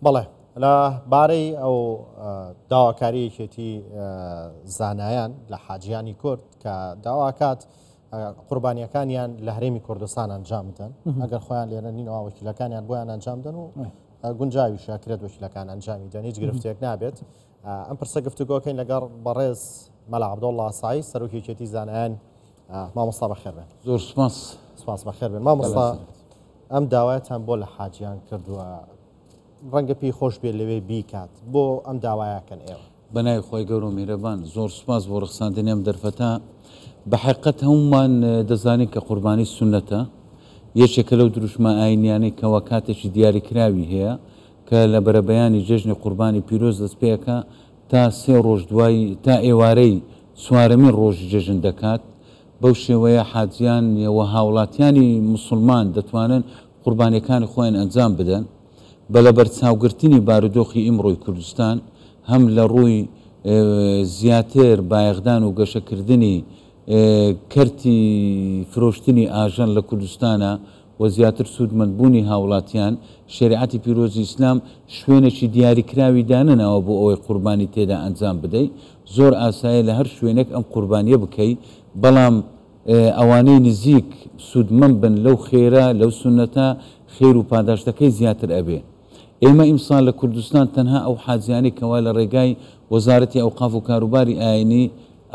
بەڵێ لە بارەی ئەو داواکاری یەکێتی زانایان لە حاجیانی کورد کە داواکات قوربانیەکانیان لە هەرێمی کوردستان ئەنجام بدەن، ئەگەر خۆیان لێرە نینەوە وەکیلەکانیان بۆیان ئەنجام بدەن و گونجاویشە کرێت وەکیلەکان ئەنجامی دەن، هیچ گرفتێک نابێت. ئەم پرسە گفتوگۆکەین لەگەڵ بەڕێز مەلا عەبدوڵڵا سایی سەرۆکی یەکێتی زانایان. مامۆستا بەخێر بێن. زۆر سپاس. سپاس، بەخێر بێن مامۆستا. ئەم داوایەتان بۆ لە حاجیان کردووە، ڕەنگە پێی خۆش بێت لەوێ بیکات، بۆ ئەم داوایەکەن ئێوە؟ بەناوی خوای گەورە و میهرەبان. زۆر سوپاس بۆ ڕەخساندنی ئەم دەرفەتە. بە حەقیقەت هەموومان دەزانین کە قوربانی سوننەتە، یەکێکە لەو دروشمە ئاینیانەی کەوا کاتێکی دیاریکراوی هەیە کە لە بەرەبەیانی جەژنی قوربانی پیرۆز دەست پێ ئەکا تا سێ ڕۆژ دوای تا ئێوارەی چوارەمین ڕۆژی جەژن دەکات. بەو شێوەیە حاجیان و هاوڵاتیانی موسڵمان دەتوانن قوربانیەکانی خۆیان ئەنجام بدەن. بە لەبەرچاوگرتنی بارودۆخی ئیمڕۆی کوردستان هەم لە ڕووی زیاتر بایەخدان و گەشەکردنی کەرتی فرۆشتنی ئاژەڵ لە کوردستانا و زیاتر سوودمەندبوونی هاوڵاتیان، شەریعەتی پیرۆزی ئیسلام شوێنێکی دیاریکراوی دانەناوە بۆ ئەوەی قوربانی تێدا ئەنجام بدەی، زۆر ئاسایە لە هەر شوێنێک ئەم قوربانیە بکەی، بەڵام ئەوانەی نزیک سوودمەند بن لەو خێرە، لەو سوننەتە، خێر و پاداشتەکەی زیاتر ئەبێ. ئێمە ئیمساڵ لە کوردستان تەنها ئەو حاجیانەی کەوا لە ڕێگای وەزارەتی ئەوقاف و کاروباری ئاینی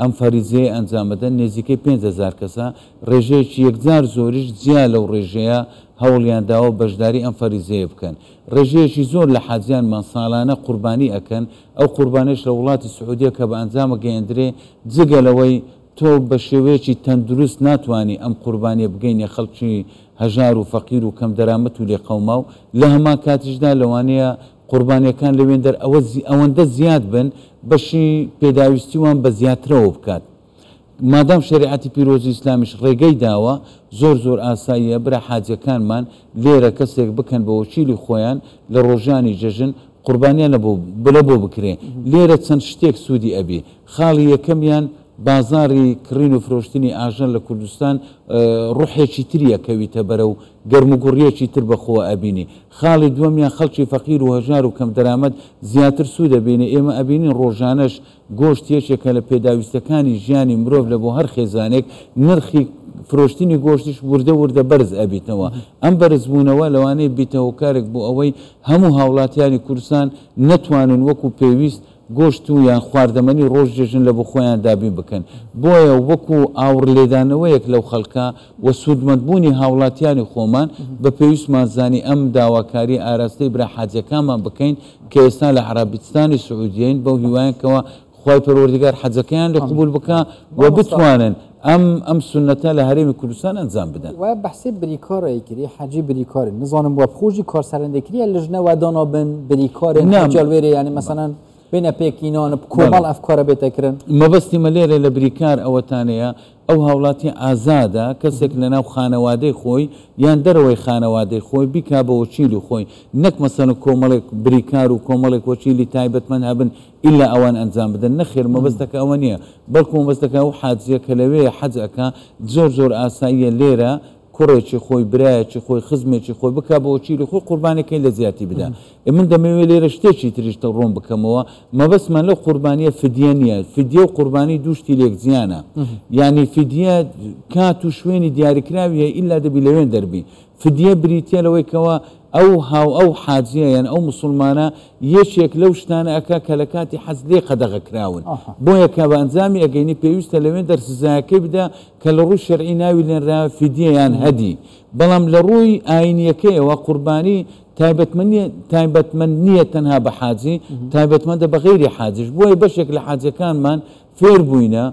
ئەم فەریزەیە ئەنجامەدەن نێزیکەی 5000 کەسە، ڕێژەیەکی یەکجار زۆریش جیا لەو ڕێژەیە هەوڵیان داوە بەشداری ئەم فەریزەیە بکەن. ڕێژەیەکی زۆر لە حاجیانمان ساڵانە قوربانی ئەکەن، ئەو قوربانەش لە وڵاتی سعودیە کە بە ئەنجامە گەیەندرێ جگە لەوەی تۆ بە شێوەیەکی تەندروست ناتوانی ئەم قوربانیە بگەینیە خەڵکی هەژار و فەقیر و کەم دەرامەت و لێقەوماو، لە هەمان کاتیشدا لەوانەیە قوربانیەکان لەوێندەر ئەوە ئەوەندە زیاد بن بەشی پێداویستی وان بە زیاترەوە بکات. مادام شەریعەتی پیرۆزی ئیسلامیش ڕێگەی داوە زۆر زۆر ئاساییە برا حاجیەکانمان لێرە کەسێک بکەن بە وەکیلی خۆیان لە ڕۆژانی جەژن قوربانیان لە بۆ لە بۆ بکرێ. لێرە چەند شتێک سوودی ئەبی. خاڵی یەکەمیان بازاڕی کڕین و فرۆشتنی ئاژەڵ لە کوردستان ڕوحێکی تری ئەکەویتە بەرە و گەرموگوڕیەکی تر بە خۆوە ئەبینی. خاڵی دووەمیان خەڵکی فەقیر و هەژار و کەمدەرامەت زیاتر سوود ئەبینێ، ئێمە ئەبینین ڕۆژانەش گۆشت یەکێکە لە پێداویستەکانی ژیانی مرۆڤ لە بۆ هەر خێزانێک، نرخی فرۆشتنی گۆشتیش وردە وردە بەرز ئەبیتەوە، ئەم بەرزبوونەوە لەوانەیە بیتە هۆکارێک بۆ ئەوەی هەموو هاوڵاتیانی کوردستان نەتوانن وەکو پێویست گۆشت و یان خواردەمەنی ڕۆژ جەژن لە بۆ خۆیان دابین بکەن، بۆیە وەکو ئاوڕلێدانەوەیەک لەو خەڵکە و سوودمەندبوونی هاوڵاتیانی خۆمان بە پێویستمان زانی ئەم داواکاریە ئاراستەی برا حاجیەکانمان بکەین کە ئێستا لە عەرەبستانی سعودیەین بەو هیوایەن کەوا خوای پەروەردگار حەجەکەیان لێ قبوڵ بکا و بتوانن ئەم ئەم سوننەتە لە هەرێمی کوردستان ئەنجام بدەن. وە بەحسێ بریکارەی کری حەجی بریکارن نزانم وە بخۆژی کار سەرندێ کریە لژنە وە دانا بن بریکارن حەجیال وێرێ یانی مەسەلەن بێنە پێکینان کۆمەڵ ئەف کارە بێتە کرن. مەبەستی مە لێرە لە بریکار ئەوەتانەیە ئەو هاوڵاتیە ئازادە کەسێک لەناو خانەوادەی خۆی یان دەرەوەی خانەوادەی خۆی بیکا بە وەکیلی خۆی نەک مەسەلەن کۆمەڵێک بریکار و کۆمەڵێک وەکیلی تایبەتمەند هەبن ئیلا ئەوان ئەنجام بدەن نەخێر مەبەستەکە ئەوە نیە بەڵکو مەبەستەکە ئەو حاجیە کە لەوێ حەج ئەکا زۆر زۆر ئاساییە لێرە کوڕێکی خۆی برایەکی خۆی خزمێکی خۆی بکا بە وەکیلی خۆی قوربانەکەی لە جیاتی بدا ئێ من دەمەوێ لێرە شتێکی تریش ڕوون بکەمەوە مەبەستمان لەو قوربانیە فدیە نیە فدیە و قوربانی دوو شتی لێک جیانە یانی فدیە کات و شوێنی دیاریکراوی هەیە ئیلا دەبی لەوێن دەربی فدیە بریتیە لەوەی کەوا ئەو هاو ئەو حاجیە یان ئەو موسڵمانە یەکێک لەو شتانە ئەکا کە لە کاتی حەج لێ قەدەغە کراون بۆیە کە بە ئەنجامی ئەگەینی پێویستە لەوێن دەر سزایەکەی بدا کە لە ڕووی شەرعی ناوی لێنراوە فدیە یان هەدی بەڵام لە ڕووی ئاینیەکەیەوە قوربانی تایبەتمەند تایبەتمەند نییە تەنها بە حاجی تایبەتمەندە بە غەیری حاجیش بۆیە بەشێک لە حاجیەکانمان فێر بووینە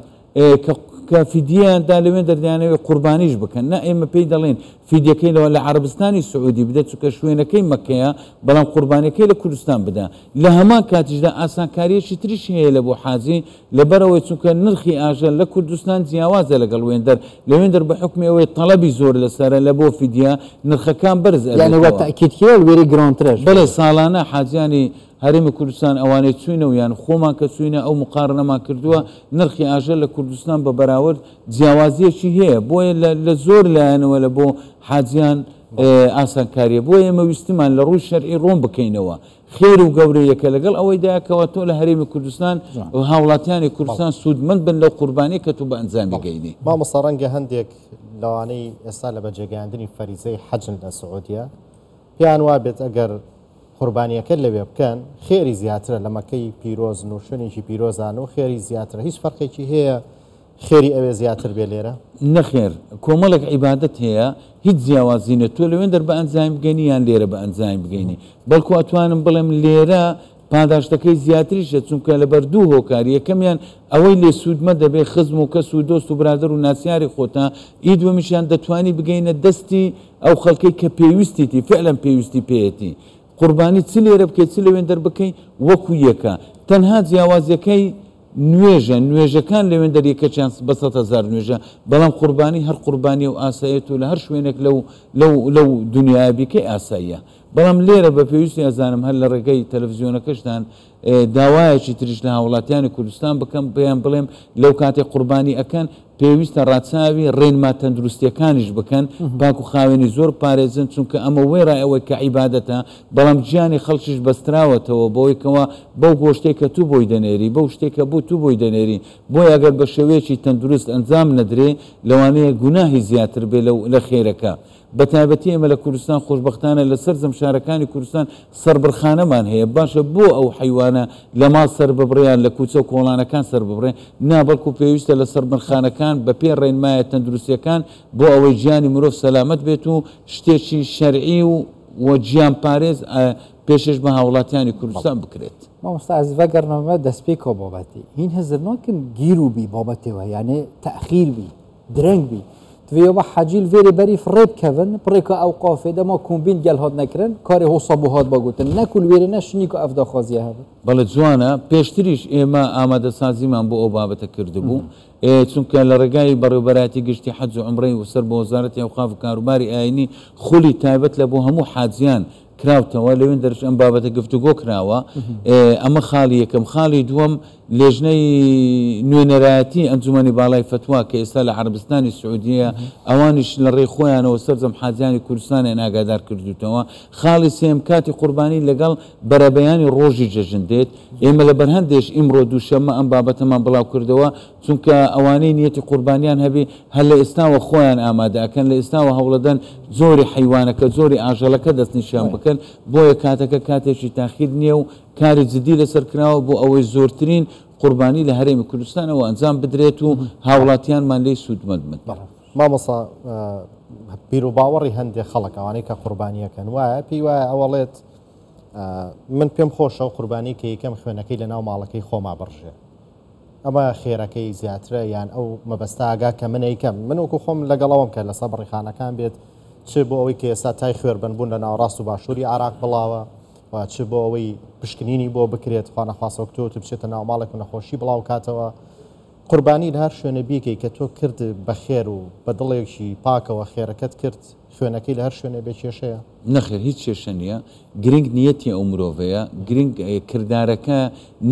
کە کە فیدیەیان دا لەوێن دەردیانەوێ قوربانیش بکەن نا ئێمە پێی دەڵێن فیدیەکەی لەوە لە عەرەبستانی سعودی بدە چونکە شوێنەکەی مەکەیە بەڵام قوربانیەکەی لە کوردستان بدە لە هەمان کاتیشدا ئاسانکاریەکی تریش هەیە لە بۆ حاجی لەبەرئەوەی چونکە نرخی ئاژەل لە کوردستان جیاوازە لەگەڵ وێندەر لەوێندەر بە حوکمی ئەوەی تەڵەبی زۆر لەسەرە لە بۆ فیدیە نرخەکان بەرز یانی وە ئەبێتەوە. تەئکید کێ وێری گرانترەش. بەڵێ ساڵانە حاجیانی هەرێمی کوردستان ئەوانەی چوینە و یان خۆمان کە چوینە ئەو مقارنەمان کردووە نرخی ئاژەل لە کوردستان بە بەراورد جیاوازیەکی هەیە بۆیە لە لە زۆر لایەنەوە لە بۆ حاجیان ئاسانکاریە بۆیە ئێمە ویستمان لە ڕووی شەرعی ڕوون بکەینەوە خێر و گەورەیەکە لەگەڵ ئەوەیدایە کەوا تۆ لە هەرێمی کوردستان و هاوڵاتیانی کوردستان سوودمەند بن لەو قوربانیە کە تۆ بە ئەنجامی گەینی. مامۆستا ڕەنگە هەندێک لەوانەی ئێستا لە بەجێگەیاندنی فەریزەی حەجن لە سعودیە پێیان وابێت ئەگەر قوربانیەکە لەوێ بکەن خێری زیاترە لە مەکەی پیرۆزن و شوێنێکی پیرۆزان و خێری زیاترە هیچ فەرقێکی هەیە خێری ئەوێ زیاتر بێ لێرە؟ نەخێر کۆمەڵێک عیبادەت هەیە هیچ جیاوازی نیە تۆ لەوێندەر بە ئەنجامی بگەینی یان لێرە بە ئەنجامی بگەینی بەڵکو ئەتوانم بڵێم لێرە پاداشتەکەی زیاتریشە چونکە لەبەر دوو هۆکار یەکەمیان ئەوەی لێ سوودمەند دەبێ خزم و کەس و دۆست و برادەر و ناسیاری خۆتە ئی دووەمیشیان دەتوانی بگەینە دەستی ئەو خەڵکەی کە پێویستیتی فعلا پێویستی پێیەتی قوربانی چ لێرە بکەی چ لەوێندەر بکەی وەکو یەکە تەنها جیاوازیەکەی نوێژە، نوێژەکان لەوێندەر یەکەکیان بە 100,000 نوێژە، بەڵام قوربانی هەر قوربانیە و ئاساییە تۆ لە هەر شوێنێک لەو لەو لەو دونیایە بیکەی ئاساییە. بەڵام لێرە بە پێویستی ئەزانم هەر لە ڕێگەی تەلەفزیۆنەکەشتان داوایەکی تریش لە هاوڵاتیانی کوردستان بکەم پێیان بڵێم لەو کاتەی قوربانی ئەکەن پێویستە ڕاچاوی ڕێنما تەندروستیەکانیش بکەن، پاک و خاوێنی زۆر بپارێزن، چونکە ئەمە وێڕای ئەوەی کە عیبادەتە، بەڵام گیانی خەڵکیش بەستراوەتەوە بەوەی کەوا بەو گۆشتەی کە تو بۆی دەنێری، بەو شتەی کە بۆ تو بۆی دەنێری، بۆیە ئەگەر بە شێوەیەکی تەندروست ئەنجام نەدرێ، لەوانەیە گوناهی زیاتر بێ لەو لە خێرەکە. بەتایبەتی ئێمە لە کوردستان خۆشبەختانە لە سەرجەم شارەکانی کوردستان سەربڕخانەمان هەیە، باشە بۆ ئەو حەیوانە لە ماڵ سەرببڕێ یان لە کوچە و کۆڵانەکان سەرببڕێ؟ نا، بەڵکو پێویستە لە سەربڕخانەکان بەپێی ڕێنمایە تەندروستییەکان بۆ ئەوەی گیانی مرۆڤ سەلامەت بێت و شتێکی شەرعی و و گیانپارێز پێشێش بە هاوڵاتیانی کوردستان بکرێت. مامۆستا ئەز ڤەگەڕنەوە دەستپێکا بابەتێ هین هزر ناکن گیرو بی بابەتێوە یانێ تەئخیر بی درەنگ بی تڤێ حەجیل ڤێرێ بەری فڕێ بکەڤن پڕێکا ئەوقافێ دەما کۆمبین گەل هات نەکرن کارێ هۆسا بۆ هات باگوتن نەکول وێرێ نەشنی کو ئەڤ داخوازیە هەبن. بەڵێ جوانە، پێشتریش ئێمە ئامادەسازیمان بۆ ئەو بابەتە کردبوو، چونکە لە ڕێگای بەڕێوەبەرایەتی گشتی حەج و عومرەی و سەر بە وەزارەتی ئەوقاف و کاروباری ئایینی خولی تایبەت لە بۆ هەموو حاجیان کراوتەوە، لەوێندەرش ئەم بابەتە گفتوگۆ کراوە، ئەمە خاڵی یەکەم. خاڵی دووەم، لێژنەی نوێنەرایەتی ئەنجومەنی باڵای فەتوا کە ئێستا لە عەرەبستانی سعودیەیە، ئەوانیش لە ڕێی خۆیانەوە سەرجەم حاجیانی کوردستانیان ئاگادار کردووتەوە. خاڵی سێیەم، کاتی قوربانی لەگەڵ بەرەبەیانی ڕۆژی جەژن دێت. ئێمە لەبەر هەندێش ئیمڕۆ دووشەممە ئەم بابەتەمان بڵاو کردەوە، چونکە ئەوانەی نیەتی قوربانیان هەبێ هەر لە ئێستاوە خۆیان ئامادە ئەکەن، لە ئێستاوە هەوڵەدەن جۆری حەیوانەکە، جۆری ئاژەڵەکە دەستنیشان بکەن، بۆیە کاتەکە کاتێکی تاخیر نییە و کاری جدی لەسەر کراوە بۆ ئەوەی زۆرترین قوربانی لە هەرێمی کوردستانەوە ئەنجام بدرێت و هاوڵاتیانمان لێی سوودمەند بن. مامۆستا بیروباوەڕی هەندێک خەڵک ئەوانەی کە قوربانیەکەن وایە پێی وایە ئەوەڵێت من پێم خۆشە و قوربانی کە یەکەم خوێنەکەی لە ناو ماڵەکەی خۆما بڕژێ ئەمە خێرەکەی زیاترە یان ئەو مەبەستە ئاگا کە من ئەیکەم من وەکو خۆم لەگەڵ ئەوەم کە لەسەر بڕیخانەکان بێت چ بۆ ئەوەی کە ئێستا تای خوێربەن بوون لە ناوەڕاست و باشووری عراق بڵاوە و چ بۆ ئەوەی پشکنینی بۆ بکرێت خوانەخواستە وەک تۆ بچێتە ناو ماڵێک و نەخۆشی بڵاو کاتەوە قوربانی لە هەر شوێنێ بیکەی کە تۆ کرد بە خێر و بە دڵێکی پاکەوە خێرەکەت کرد خوێنەکەی لە هەر شوێنێ بێ کێشەیە؟ نەخێر هیچ کێشە نییە، گرنگ نیەتی ئەو مرۆڤەیە، گرنگ کردارەکە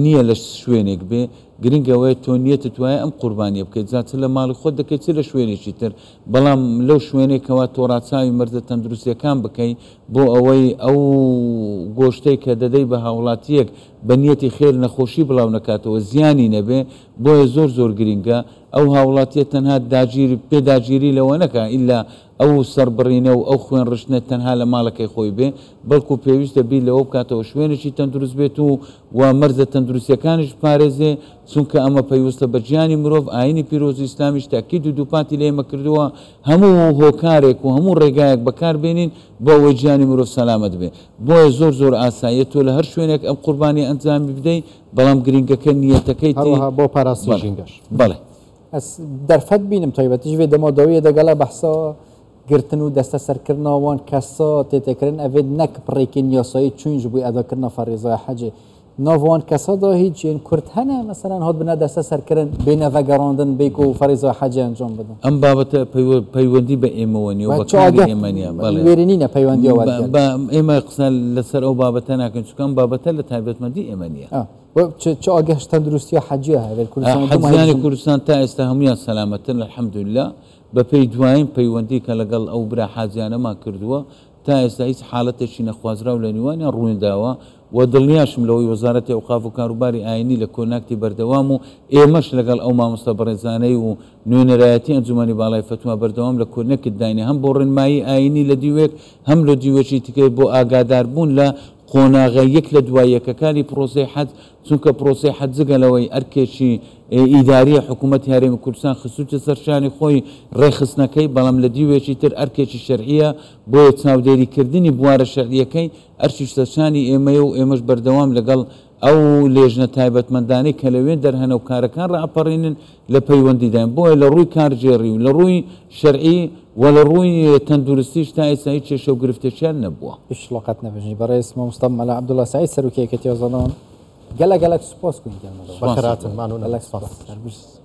نییە لە شوێنێک بێ، گرنگ ئەوەیە تۆ نیەتت وایە ئەم قوربانیە بکەیت جا چ لە ماڵی خۆت دەکەیت چ لە شوێنێکی تر، بەڵام لەو شوێنەی کەوا تۆ ڕاچاوی مەرجە تەندروستیەکان بکەی بۆ ئەوەی ئەو گۆشتەی کە دەدەی بە هاوڵاتیەک بە نیەتی خێر نەخۆشی بڵاو نەکاتەوە زیانی نەبێ، بۆیە زۆر زۆر گرنگە ئەو هاوڵاتیە تەنها داگیر پێداگیری لەوە نەکا ئیلا ئەو سەربڕینە و ئەو خوێن ڕشتنە تەنها لە ماڵەکەی خۆی بێ، بەڵکو پێویستە بیر لەوە بکاتەوە شوێنێکی تەندروست بێت و و مەرجە تەندروستیەکانیش بپارێزێ، چونکە ئەمە پەیوەستە بە گیانی مرۆڤ، ئاینی پیرۆزی ئیسلامیش تەئکید و دووپاتی لە ئێمە کردووە هەموو هۆکارێک و هەموو ڕێگایەک بەکار بێنین بۆ ئەوەی گیانی مرۆڤ سەلامەت بێ، بۆیە زۆر زۆر ئاساییە تۆ لە هەر شوێنێک ئەم قوربانیە ئەنجامی بدەی، بەڵام گرینگەکە نیەتەکەیتی. هەروەها بۆ پاراستنی ژینگەش. بەڵێ. ئەس دەرفەت بینم تایبەتیش ڤێ دەما داویە دەگەڵە بەحسا گرتن و دەستەسەرکردنا وان کەسا تێتێکردن ئەڤێ نەک پڕێکین یاسایی چوین ژ بوی ئەداکردنا فەریزای حەجێ ناڤ وان کەسا دا هیچ ێن کورد هەنە مەسەلەن هات بنە دەستەسەرکردن بێنە ڤەگەڕاندن بێ کو فەریزای حەجێ ئەنجام بدەن. ئەم بابەتە پەیوەندی بە ئێمەوە نیە و بە کاری ئێمە نیە. بەڵێ. وێرێ نینە پەیوەندیە وەرگرت. ئێمە قسە لەسەر ئەو بابەتە ناکەین چونکە ئەم بابەتە لە تایبەتمەندی ئێمە نیە. چ ئاگەش تەندروستیە حەجیە هەێ کوردستان؟ حەجیانی کوردستان تا ئێستا هەموویان سەلامەتن الحمدللە. بەپێی دوایین پەیوەندی کە لەگەڵ ئەو برا حاجیانەمان کردووە تا ئێستا هیچ حاڵەتێکی نەخوازراو لە نیوانیان ڕووینداوە و دڵنیاشم لەوەی وەزارەتی ئەوقاف و کاروباری ئاینی لە کۆناکتی بەردەوام و ئێمەش لەگەڵ ئەو مامۆستا بەڕێزانەی و نوێنەرایەتی ئەنجومەنی باڵای فەتوا بەردەوام لە کۆنێکت داین هەم بۆ ڕێنمایی ئاینی لە دیوێک هەم لە دیوێکی تکەی بۆ ئاگاداربوون لە قۆناغە یەک لە دوای یەکەکانی پرۆسەی حەج، چونکە پرۆسەی حەج جگە لەوەی ئەرکێکی ئیدارییە حکوومەتی هەرێمی کوردستان خستووتە سەر شانی خۆی ڕێکخستنەکەی، بەڵام لە دیوێکی تر ئەرکێکی شەرعییە، بۆیە چاودێریکردنی بوارە شەرعییەکەی ئەرکی سەرشانی ئێمەیە و ئێمەش بەردەوام لەگەڵ ئەو لێژنە تایبەتمەندانەی کە لەوێ دەرهەنە و کارەکان ڕائەپەڕینن لە پەیوەندیداین، بۆیە لە ڕووی کارگێڕی و لە ڕووی شەرعی و لە ڕووی تەندروستیش تا ئێستا هیچ کێشە و گرفتێکیان نەبووە. ئیشڵا قەت نەبژی. بەڕێز مامۆستا مەلا عەبدوڵا سەعید سەرۆکی یەکێتی ئازادان گەلەک گەلەک سوپاس کوین گەل مەدەوە. بەخێرهاتن مانوونم. گەلەک سوپاس. سوپاس. هەر بژی.